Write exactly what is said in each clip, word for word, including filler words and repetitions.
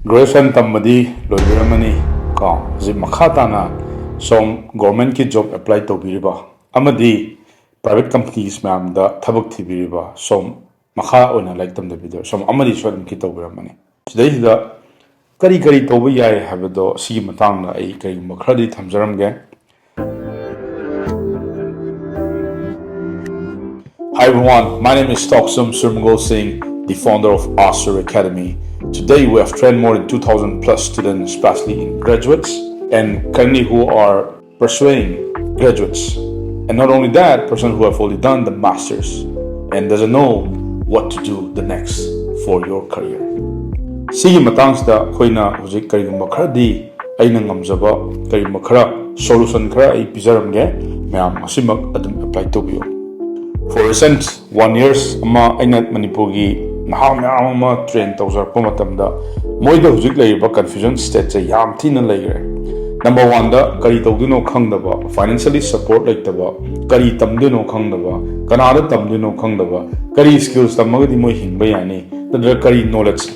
Graduation ꯇꯝꯕꯗꯤ ꯂꯣꯏꯕꯤꯔꯝꯃꯅꯤ ꯀꯣ꯫ ꯍꯧꯖꯤꯛ ꯃꯈꯥ ꯇꯥꯅ ꯁꯣꯝ ꯒꯣꯔꯃꯦꯟꯠꯀꯤ ꯖꯣꯕ ꯑꯦꯄ꯭ꯂꯥꯏ ꯇꯧꯕꯤꯔꯤꯕ ꯑꯃꯗꯤ ꯄ꯭ꯔꯥꯏꯚꯦꯠ ꯀꯝꯄꯅꯤꯁ ꯃꯌꯥꯝꯗ ꯊꯕꯛ ꯊꯤꯕꯤꯔꯤꯕ ꯁꯣꯝ ꯃꯈꯥ ꯑꯣꯏꯅ ꯂꯥꯏꯔꯤꯛ ꯇꯝꯗꯕꯤꯗ ꯁꯣꯝ ꯑꯃꯗꯤ ꯁꯣꯏꯗꯅꯃꯛꯀꯤ ꯇꯧꯕꯤꯔꯝꯃꯅꯤ꯫ ꯁꯤꯗꯩꯁꯤꯗ ꯀꯔꯤ ꯀꯔꯤ ꯇꯧꯕ ꯌꯥꯏ ꯍꯥꯏꯕꯗꯣ ꯁꯤꯒꯤ ꯃꯇꯥꯡꯗ ꯑꯩ ꯀꯔꯤꯒꯨꯝꯕ ꯈꯔꯗꯤ ꯊꯝꯖꯔꯝꯒꯦ꯫ Hi everyone, my name is Toksum Surmagol Singh, the founder of Asur Academy. Today we have trained more than two thousand plus students, especially in graduates, and currently who are pursuing graduates. And not only that, person who have already done the masters and doesn't know what to do the next for your career. ꯁꯤꯒꯤ ꯃꯇꯥꯡꯁꯤꯗ ꯑꯩꯈꯣꯏꯅ ꯍꯧꯖꯤꯛ ꯀꯔꯤꯒꯨꯝꯕ ꯈꯔꯗꯤ ꯑꯩꯅ ꯉꯝꯖꯕ ꯀꯔꯤꯒꯨꯝꯕ ꯈꯔ ꯁꯣꯂꯨꯁꯟ ꯈꯔ ꯑꯩ ꯄꯤꯖꯔꯝꯒꯦ꯫ ꯃꯌꯥꯝ ꯑꯁꯤꯃꯛ ꯑꯗꯨꯝ ꯑꯦꯄ꯭ꯂꯥꯏ ꯇꯧꯕꯤꯌꯨ꯫ For recent one years ꯑꯃ ꯑꯩꯅ ꯃꯅꯤꯄꯨꯔꯒꯤ ꯅꯍꯥ ꯃꯌꯥꯝ ꯑꯃ ꯇ꯭ꯔꯦꯟ ꯇꯧꯖꯔꯛꯄ ꯃꯇꯝꯗ ꯃꯣꯏꯗ ꯍꯧꯖꯤꯛ ꯂꯩꯔꯤꯕ ꯀꯟꯐ꯭ꯌꯨꯖꯟ ꯁ꯭ꯇꯦꯠꯁꯦ ꯌꯥꯝ ꯊꯤꯅ ꯂꯩꯈ꯭ꯔꯦ꯫ ꯅꯝꯕꯔ ꯋꯥꯟꯗ ꯀꯔꯤ ꯇꯧꯗꯣꯏꯅꯣ ꯈꯪꯗꯕ, ꯐꯥꯏꯅꯥꯟꯁꯤꯌꯦꯜꯂꯤ ꯁꯄꯣꯔꯠ ꯂꯩꯇꯕ, ꯀꯔꯤ ꯇꯝꯗꯣꯏꯅꯣ ꯈꯪꯗꯕ, ꯀꯅꯥꯗ ꯇꯝꯗꯣꯏꯅꯣ ꯈꯪꯗꯕ, ꯀꯔꯤ ꯁ꯭ꯀꯤꯜꯁ ꯇꯝꯃꯒꯗꯤ ꯃꯣꯏ ꯍꯤꯡꯕ ꯌꯥꯅꯤ, ꯅꯠꯇ꯭ꯔꯒ ꯀꯔꯤ ꯅꯣꯂꯦꯖ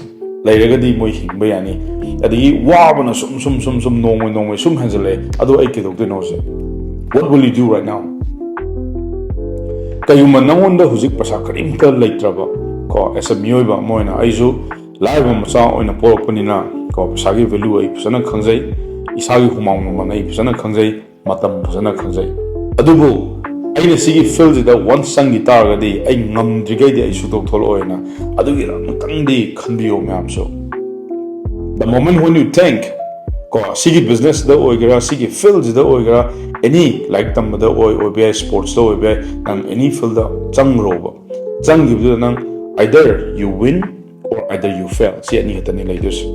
ꯂꯩꯔꯒꯗꯤ ꯃꯣꯏ ꯍꯤꯡꯕ ꯌꯥꯅꯤ꯫ ꯑꯗꯒꯤ ꯋꯥꯕꯅ ꯁꯨꯝ ꯁꯨꯝ ꯁꯨꯝ ꯁꯨꯝ ꯅꯣꯡꯃꯩ ꯅꯣꯡꯃꯩ ꯁꯨꯝ ꯍꯦꯟꯖꯜꯂꯛꯑꯦ꯫ ꯑꯗꯣ ꯑꯩ ꯀꯩꯗꯧꯗꯣꯏꯅꯣ ꯍꯧꯖꯤꯛ? What will you do right now? ꯀꯩꯒꯨꯝꯕ ꯅꯪꯉꯣꯟꯗ ꯍꯧꯖꯤꯛ ꯄꯩꯁꯥ ꯀꯔꯤꯝꯇ ꯂꯩꯇ꯭ꯔꯕ ꯀꯣ, as a ꯃꯤꯑꯣꯏꯕ ꯑꯃ ꯑꯣꯏꯅ ꯑꯩꯁꯨ ꯂꯥꯏꯔꯕ ꯃꯆꯥ ꯑꯣꯏꯅ ꯄꯣꯛꯂꯛꯄꯅꯤꯅ ꯀꯣ, ꯄꯩꯁꯥꯒꯤ ꯚꯦꯂꯨ ꯑꯩ ꯐꯖꯅ ꯈꯪꯖꯩ, ꯏꯁꯥꯒꯤ ꯍꯨꯃꯥꯡ ꯃꯃꯜ ꯑꯩ ꯐꯖꯅ ꯈꯪꯖꯩ, ꯃꯇꯝ ꯐꯖꯅ ꯈꯪꯖꯩ꯫ ꯑꯗꯨꯕꯨ ꯑꯩꯅ ꯁꯤꯒꯤ ꯐꯤꯜꯁꯤꯗ ꯋꯥꯟꯁ ꯆꯪꯈꯤ ꯇꯥꯔꯒꯗꯤ ꯑꯩ ꯉꯝꯗ꯭ꯔꯤꯈꯩꯗꯤ ꯑꯩ ꯁꯨꯛꯊꯣꯛ ꯊꯣꯛꯂꯛꯑꯣꯏꯅ ꯑꯗꯨꯒꯤ ꯑꯃꯨꯛꯇꯪꯗꯤ ꯈꯟꯕꯤꯌꯣ ꯃꯌꯥꯝꯁꯨ꯫ The moment when you think ꯀꯣ, ꯁꯤꯒꯤ ꯕꯤꯖꯤꯅꯦꯁꯁꯤꯗ ꯑꯣꯏꯒꯦꯔꯥ, ꯁꯤꯒꯤ ꯐꯤꯜꯁꯤꯗ ꯑꯣꯏꯒꯦꯔꯥ, ꯑꯦꯅꯤ ꯂꯥꯏꯔꯤꯛ ꯇꯝꯕꯗ ꯑꯣꯏ ꯑꯣꯏꯕ ꯌꯥꯏ, ꯁ꯭ꯄꯣꯔꯠꯁꯇ ꯑꯣꯏꯕ ꯌꯥꯏ, ꯅꯪ ꯑꯦꯅꯤ ꯐꯤꯜꯗ ꯆꯪꯈ꯭ꯔꯣꯕ꯫ ꯆꯪꯈꯤꯕꯗꯨꯗ ꯅꯪ either you win or either you fail, ꯁꯤ ꯑꯅꯤ ꯈꯛꯇꯅꯤ ꯂꯩꯗꯣꯏꯁꯦ꯫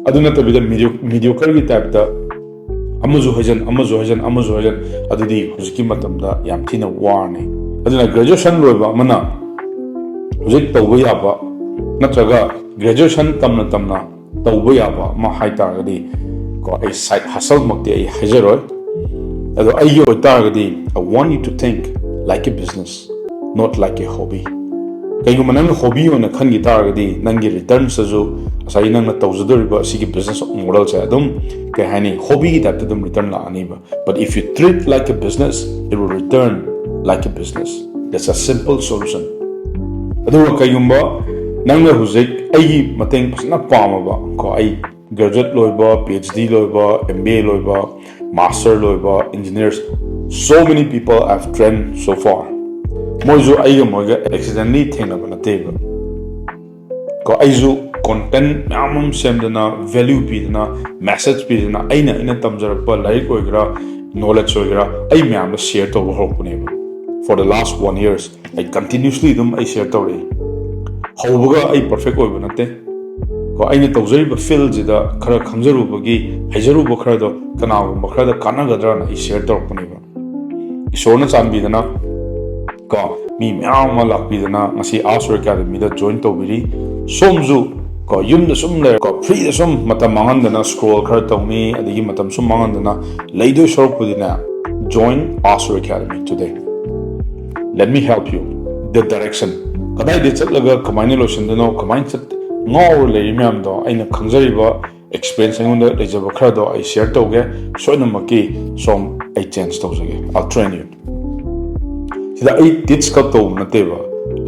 ꯑꯗꯨ ꯅꯠꯇꯕꯤꯗ ꯃꯤꯗꯤꯌꯣꯀꯔꯒꯤ ꯇꯥꯏꯞꯇ ꯑꯃꯁꯨ ꯍꯩꯖꯟ, ꯑꯃꯁꯨ ꯍꯩꯖꯟ, ꯑꯃꯁꯨ ꯍꯩꯖꯟ, ꯑꯗꯨꯗꯤ ꯍꯧꯖꯤꯛꯀꯤ ꯃꯇꯝꯗ ꯌꯥꯝ ꯊꯤꯅ ꯋꯥꯔꯅꯤ꯫ ꯑꯗꯨꯅ ꯒ꯭ꯔꯦꯖꯨꯑꯦꯁꯟ ꯂꯣꯏꯕ ꯑꯃꯅ ꯍꯧꯖꯤꯛ ꯇꯧꯕ ꯌꯥꯕ ꯅꯠꯇ꯭ꯔꯒ ꯒ꯭ꯔꯦꯖꯨꯑꯦꯁꯟ ꯇꯝꯅ ꯇꯝꯅ ꯇꯧꯕ ꯌꯥꯕ ꯑꯃ ꯍꯥꯏ ꯇꯥꯔꯒꯗꯤ ꯀꯣ, ꯑꯩ ꯁꯥꯏꯠ ꯍꯁꯜꯃꯛꯇꯤ ꯑꯩ ꯍꯥꯏꯖꯔꯣꯏ꯫ ꯑꯗꯣ ꯑꯩꯒꯤ ꯑꯣꯏꯇꯥꯔꯒꯗꯤ, I want you to think like a business, not like a hobby. ꯀꯩꯒꯨꯝꯕ ꯅꯪꯅ hobby ꯑꯣꯏꯅ ꯈꯟꯈꯤ ꯇꯥꯔꯒꯗꯤ, ꯅꯪꯒꯤ returns ꯇꯁꯨ ꯉꯁꯥꯏꯒꯤ ꯅꯪꯅ ꯇꯧꯖꯗꯧꯔꯤꯕ ꯑꯁꯤꯒꯤ business model ꯁꯦ ꯑꯗꯨꯝ, ꯀꯩ ꯍꯥꯏꯅꯤ, hobby ꯒꯤ type ꯇ ꯑꯗꯨꯝ return ꯂꯥꯛꯑꯅꯤꯕ꯫ But if you treat like a business, it will return like a business. That's a simple solution. ꯑꯗꯨꯒ ꯀꯩꯒꯨꯝꯕ ꯅꯪꯅ ꯍꯧꯖꯤꯛ ꯑꯩꯒꯤ ꯃꯇꯦꯡ ꯐꯖꯅ ꯄꯥꯝꯃꯕ ꯀꯣ, ꯑꯩ graduate ꯂꯣꯏꯕ, PhD ꯂꯣꯏꯕ, MBA ꯂꯣꯏꯕ, master ꯂꯣꯏꯕ engineers, so many people I've trained so far. ꯃꯣꯏꯁꯨ ꯑꯩꯒ ꯃꯣꯏꯒ accidentally ꯊꯦꯡꯅꯕ ꯅꯠꯇꯦꯕ꯫ ꯀꯣ, ꯑꯩꯁꯨ content ꯃꯌꯥꯝ ꯑꯃ ꯁꯦꯝꯗꯅ, value ꯄꯤꯗꯅ, message ꯄꯤꯗꯅ, ꯑꯩꯅ, ꯑꯩꯅ ꯇꯝꯖꯔꯛꯄ ꯂꯥꯏꯔꯤꯛ ꯑꯣꯏꯒꯦꯔꯥ, knowledge ꯑꯣꯏꯒꯦꯔꯥ, ꯑꯩ ꯃꯌꯥꯝꯗ share ꯇꯧꯕ ꯍꯧꯔꯛꯄꯅꯦꯕ꯫ For the last one years, ꯑꯩ continuously ꯑꯗꯨꯝ ꯑꯩ share ꯇꯧꯔꯛꯏ꯫ ꯍꯧꯕꯒ ꯑꯩ perfect ꯑꯣꯏꯕ ꯅꯠꯇꯦ꯫ ꯀꯣ, ꯑꯩꯅ ꯇꯧꯖꯔꯤꯕ field ꯁꯤꯗ ꯈꯔ ꯈꯪꯖꯔꯨꯕꯒꯤ, ꯍꯩꯖꯔꯨꯕ ꯈꯔꯗꯣ ꯀꯅꯥꯒꯨꯝꯕ ꯈꯔꯗ ꯀꯥꯟꯅꯒꯗ꯭ꯔꯅ ꯑꯩ share ꯇꯧꯔꯛꯄꯅꯦꯕ꯫ ꯏꯁꯣꯔꯅ ꯆꯥꯟꯕꯤꯗꯅ ꯀꯣ, ꯃꯤ ꯃꯌꯥꯝ ꯑꯃ ꯂꯥꯛꯄꯤꯗꯅ ꯉꯁꯤ Ask Your Academy the join ꯇꯧꯕꯤꯔꯤ꯫ ꯁꯣꯝꯁꯨ ꯀꯣ, ꯌꯨꯝꯗ ꯁꯨꯝ ꯂꯩꯔ ꯀꯣ, free ꯗ ꯁꯨꯝ ꯃꯇꯝ ꯃꯥꯡꯍꯟꯗꯅ, scroll ꯈꯔ ꯇꯧꯅꯤ, ꯑꯗꯒꯤ ꯃꯇꯝ ꯁꯨꯝ ꯃꯥꯡꯍꯟꯗꯅ ꯂꯩꯗꯣꯏ ꯁꯔꯨꯛꯄꯨꯗꯤꯅꯦ, join Ask Your Academy today. Let me help you. The direction. ꯀꯗꯥꯏꯗ ꯆꯠꯂꯒ ꯀꯃꯥꯏꯅ ꯂꯣꯏꯁꯤꯟꯗꯣꯏꯅꯣ, ꯀꯃꯥꯏꯅ ꯆꯠ-, ꯉꯥꯎꯔ ꯂꯩꯔꯤ ꯃꯌꯥꯝꯗꯣ, ꯑꯩꯅ ꯈꯪꯖꯔꯤꯕ experience ꯑꯩꯉꯣꯟꯗ ꯂꯩꯖꯕ ꯈꯔꯗꯣ ꯑꯩ share ꯇꯧꯒꯦ꯫ ꯁꯣꯏꯗꯅꯃꯛꯀꯤ ꯁꯣꯝ ꯑꯩ change ꯇꯧꯖꯒꯦ꯫ I'll train you. ꯁꯤꯗ ꯑꯩ teach ꯈꯛ ꯇꯧꯕ ꯅꯠꯇꯦꯕ꯫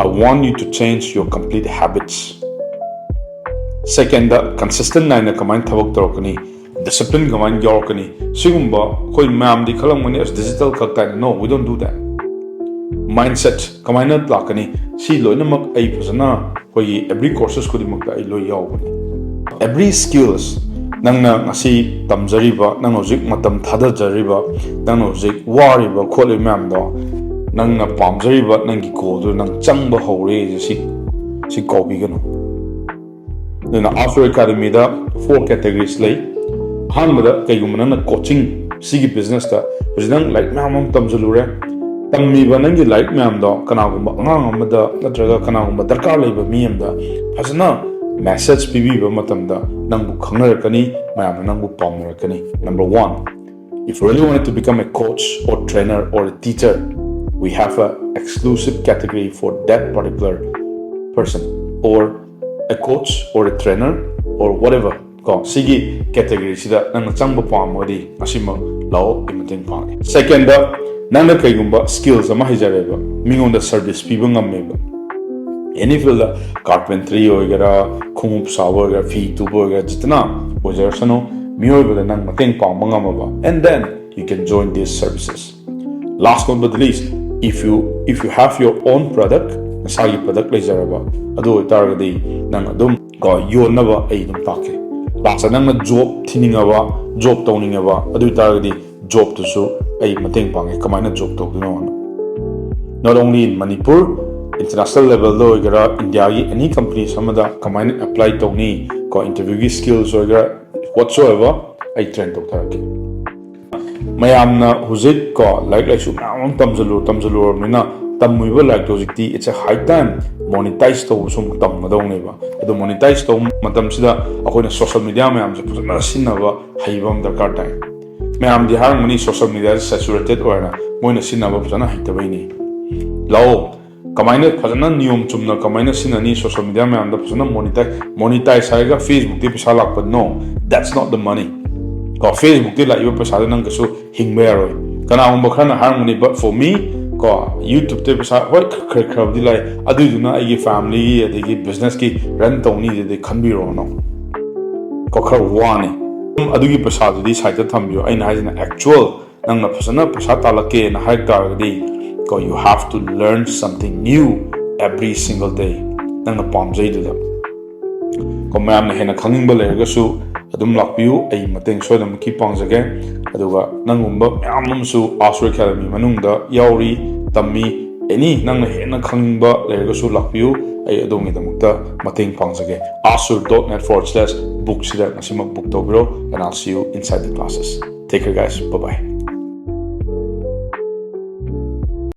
I want you to change your complete habits. Second the, consistent ꯅꯥꯏꯅ ꯀꯃꯥꯏꯅ ꯊꯕꯛ ꯇꯧꯔꯛꯀꯅꯤ, discipline ꯀꯃꯥꯏꯅ ꯌꯥꯎꯔꯛꯀꯅꯤ, ꯁꯤꯒꯨꯝꯕ ꯑꯩꯈꯣꯏ ꯃꯌꯥꯝꯗꯤ ꯈꯜꯂꯝꯒꯅꯤ, "ꯑꯁ, digital ꯈꯛ ꯇꯥꯏꯅ"꯫ No, we don't do that. Mindset ꯀꯃꯥꯏꯅ ꯂꯥꯛꯀꯅꯤ, ꯁꯤ ꯂꯣꯏꯅꯃꯛ ꯑꯩ ꯐꯖꯅ ꯑꯩꯈꯣꯏꯒꯤ every courses ꯈꯨꯗꯤꯡꯃꯛꯇ ꯑꯩ ꯂꯣꯏ ꯌꯥꯎꯕꯅꯤ꯫ Every skills, ꯅꯪꯅ ꯉꯁꯤ ꯇꯝꯖꯔꯤꯕ, ꯅꯪꯅ ꯍꯧꯖꯤꯛ ꯃꯇꯝ ꯊꯥꯗꯖꯔꯤꯕ, ꯅꯪꯅ ꯍꯧꯖꯤꯛ ꯋꯥꯔꯤꯕ ꯈꯣꯠꯂꯤꯕ ꯃꯌꯥꯝꯗꯣ, ꯅꯪꯅ ꯄꯥꯝꯖꯔꯤꯕ ꯅꯪꯒꯤ goal ꯗꯨ ꯅꯪ ꯆꯪꯕ ꯍꯧꯔꯦ ꯁꯤ, ꯁꯤ ꯀꯥꯎꯕꯤꯒꯅꯨ꯫ ꯑꯗꯨꯅ Ask Your Academy the four categories ꯂꯩ꯫ ꯑꯍꯥꯟꯕꯗ, ꯀꯩꯒꯨꯝꯕ ꯅꯪꯅ coaching ꯁꯤꯒꯤ business ꯇ ꯍꯧꯖꯤꯛ ꯅꯪ ꯂꯥꯏꯔꯤꯛ ꯃꯌꯥꯝ ꯑꯃ ꯇꯝꯁꯤꯜꯂꯨꯔꯦ, ꯇꯝꯃꯤꯕ ꯅꯪꯒꯤ ꯂꯥꯏꯔꯤꯛ ꯃꯌꯥꯝꯗꯣ ꯀꯅꯥꯒꯨꯝꯕ ꯑꯉꯥꯡ ꯑꯃꯗ ꯅꯠꯇ꯭ꯔꯒ ꯀꯅꯥꯒꯨꯝꯕ ꯗꯔꯀꯥꯔ ꯂꯩꯕ ꯃꯤ ꯑꯃꯗ ꯐꯖꯅ message ꯄꯤꯕꯤꯕ ꯃꯇꯝꯗ ꯅꯪꯕꯨ ꯈꯪꯅꯔꯛꯀꯅꯤ, ꯃꯌꯥꯝꯅ ꯅꯪꯕꯨ ꯄꯥꯝꯅꯔꯛꯀꯅꯤ꯫ Number one, if you really wanted to become a coach or trainer or a teacher, we have a exclusive category for that particular person or a coach or a trainer or whatever, ꯀꯣ, ꯁꯤꯒꯤ category ꯁꯤꯗ ꯅꯪꯅ ꯆꯪꯕ ꯄꯥꯝꯃꯒꯗꯤ ꯉꯁꯤꯃꯛ ꯂꯥꯛꯑꯣ, ꯑꯩ ꯃꯇꯦꯡ ꯄꯥꯡꯒꯦ꯫ Second, ꯅꯪꯅ ꯀꯩꯒꯨꯝꯕ skills ꯑꯃ ꯍꯩꯖꯔꯦꯕ, ꯃꯤꯉꯣꯟꯗ service ꯄꯤꯕ ꯉꯝꯃꯦꯕ, any field, carpentry ꯑꯣꯏꯒꯦꯔꯥ, ꯈꯣꯡꯎꯞ ꯁꯥꯕ ꯑꯣꯏꯒꯦꯔꯥ, ꯐꯤ ꯇꯨꯕ ꯑꯣꯏꯒꯦꯔꯥ, ꯖꯤꯇꯅ ꯑꯣꯏꯖꯔꯁꯅꯨ, ꯃꯤꯑꯣꯏꯕꯗ ꯅꯪ ꯃꯇꯦꯡ ꯄꯥꯡꯕ ꯉꯝꯃꯕ, and then you can join these services. Last but not the least, if you if you have your own product, ꯅꯁꯥꯒꯤ product ꯂꯩꯖꯔꯕ, ꯑꯗꯨ ꯑꯣꯏꯇꯥꯔꯒꯗꯤ ꯅꯪ ꯑꯗꯨꯝ, ꯀꯣ, ꯌꯣꯟꯅꯕ ꯑꯩ ꯑꯗꯨꯝ ꯇꯥꯛꯀꯦ꯫ Last ꯅꯪꯅ job ꯊꯤꯅꯤꯡꯉꯕ, job ꯇꯧꯅꯤꯡꯉꯕ, ꯑꯗꯨ ꯑꯣꯏꯇꯥꯔꯒꯗꯤ job ꯇꯨꯁꯨ ꯑꯩ ꯃꯇꯦꯡ ꯄꯥꯡꯉꯦ꯫ ꯀꯃꯥꯏꯅ job ꯇꯧꯗꯣꯏꯅꯣ? Not only in Manipur, international level ꯗ ꯑꯣꯏꯒꯦꯔꯥ, India ꯒꯤ any companies ꯑꯃꯗ ꯀꯃꯥꯏꯅ apply ꯇꯧꯅꯤ, ꯀꯣ, interview ꯒꯤ skills ꯑꯣꯏꯒꯦꯔꯥ, whatsoever, ꯑꯩ train ꯇꯧꯊꯔꯛꯀꯦ꯫ ꯃꯌꯥꯝꯅ ꯍꯧꯖꯤꯛ, ꯀꯣ, ꯂꯥꯏꯔꯤꯛ ꯂꯥꯏꯁꯨ ꯃꯌꯥꯝ ꯑꯃ ꯇꯝꯁꯤꯜꯂꯨ ꯇꯝꯁꯤꯜꯂꯨꯔꯕꯅꯤꯅ, ꯇꯝꯃꯨꯏꯕ ꯂꯥꯏꯔꯤꯛꯇꯣ ꯍꯧꯖꯤꯛꯇꯤ it's a high time monetize ꯇꯧꯕꯁꯨ ꯑꯃꯨꯛ ꯇꯝꯒꯗꯧꯅꯦꯕ꯫ ꯑꯗꯣ monetize ꯇꯧꯕ ꯃꯇꯝꯁꯤꯗ ꯑꯩꯈꯣꯏꯅ social media ꯃꯌꯥꯝꯁꯦ ꯐꯖꯅ ꯁꯤꯖꯤꯟꯅꯕ ꯍꯩꯕ ꯑꯃ ꯗꯔꯀꯥꯔ ꯇꯥꯏ꯫ ꯃꯌꯥꯝꯗꯤ ꯍꯥꯏꯔꯝꯒꯅꯤ social media ꯁꯦ saturated ꯑꯣꯏꯔꯦꯅ, ꯃꯣꯏꯅ ꯁꯤꯖꯤꯟꯅꯕ ꯐꯖꯅ ꯍꯩꯇꯕꯩꯅꯤ꯫ ꯂꯥꯛꯑꯣ, ꯀꯃꯥꯏꯅ ꯐꯖꯅ ꯅꯤꯌꯣꯝ ꯆꯨꯝꯅ ꯀꯃꯥꯏꯅ ꯁꯤꯖꯤꯟꯅꯅꯤ social media ꯃꯌꯥꯝꯗ ꯐꯖꯅ monetize? Monetize ꯍꯥꯏꯔꯒ Facebook ꯇꯩ ꯄꯩꯁꯥ ꯂꯥꯛꯄ? No, that's not the money. ꯀꯣ, Facebook ꯇꯩ ꯂꯥꯛꯏꯕ ꯄꯩꯁꯥꯗꯣ ꯅꯪ ꯀꯩꯁꯨ ꯍꯤꯡꯕ ꯌꯥꯔꯣꯏ꯫ ꯀꯅꯥꯒꯨꯝꯕ ꯈꯔꯅ ꯍꯥꯏꯔꯝꯒꯅꯤ, but for me, ꯀꯣ, YouTube ꯇꯩ ꯄꯩꯁꯥ, ꯍꯣꯏ, ꯈꯔ ꯈꯔꯕꯨꯗꯤ ꯂꯥꯛꯑꯦ, ꯑꯗꯨꯏꯗꯨꯅ ꯑꯩꯒꯤ family ꯒꯤ ꯑꯗꯒꯤ business ꯀꯤ run ꯇꯧꯅꯤ ꯑꯗꯨꯗꯤ ꯈꯟꯕꯤꯔꯣꯅꯣ꯫ ꯀꯣ, ꯈꯔ ꯋꯥꯅꯤ꯫ ꯑꯗꯨꯒꯤ ꯄꯩꯁꯥꯗꯨꯗꯤ side ꯇ ꯊꯝꯕꯤꯌꯣ꯫ ꯑꯩꯅ ꯍꯥꯏꯁꯤꯅ actual ꯅꯪꯅ ꯐꯖꯅ ꯄꯩꯁꯥ ꯇꯥꯜꯂꯛꯀꯦꯅ ꯍꯥꯏ ꯇꯥꯔꯒꯗꯤ, ꯀꯣ, you have to learn something new every single day, ꯅꯪꯅ ꯄꯥꯝꯖꯩꯗꯨꯗ꯫ ꯀꯣ, ꯃꯌꯥꯝꯅ ꯍꯦꯟꯅ ꯈꯪꯅꯤꯡꯕ ꯂꯩꯔꯒꯁꯨ ꯑꯗꯨꯝ ꯂꯥꯛꯄꯤꯌꯨ, ꯑꯩ ꯃꯇꯦꯡ ꯁꯣꯏꯗꯅꯃꯛꯀꯤ ꯄꯥꯡꯖꯒꯦ꯫ ꯑꯗꯨꯒ ꯅꯪꯒꯨꯝꯕ ꯃꯌꯥꯝ ꯑꯃꯁꯨ Asu Academy ꯃꯅꯨꯡꯗ ꯌꯥꯎꯔꯤ, ꯇꯝꯃꯤ꯫ Any ꯅꯪꯅ ꯍꯦꯟꯅ ꯈꯪꯅꯤꯡꯕ ꯂꯩꯔꯒꯁꯨ ꯂꯥꯛꯄꯤꯌꯨ, ꯑꯩ ꯑꯗꯣꯝꯒꯤꯗꯃꯛꯇ ꯃꯇꯦꯡ ꯄꯥꯡꯖꯒꯦ꯫ Asu dot net forward slash book ꯁꯤꯗ ꯉꯁꯤꯃꯛ book ꯇꯧꯕꯤꯔꯣ, and I'll see you inside the classes. Take care, guys. Bye bye.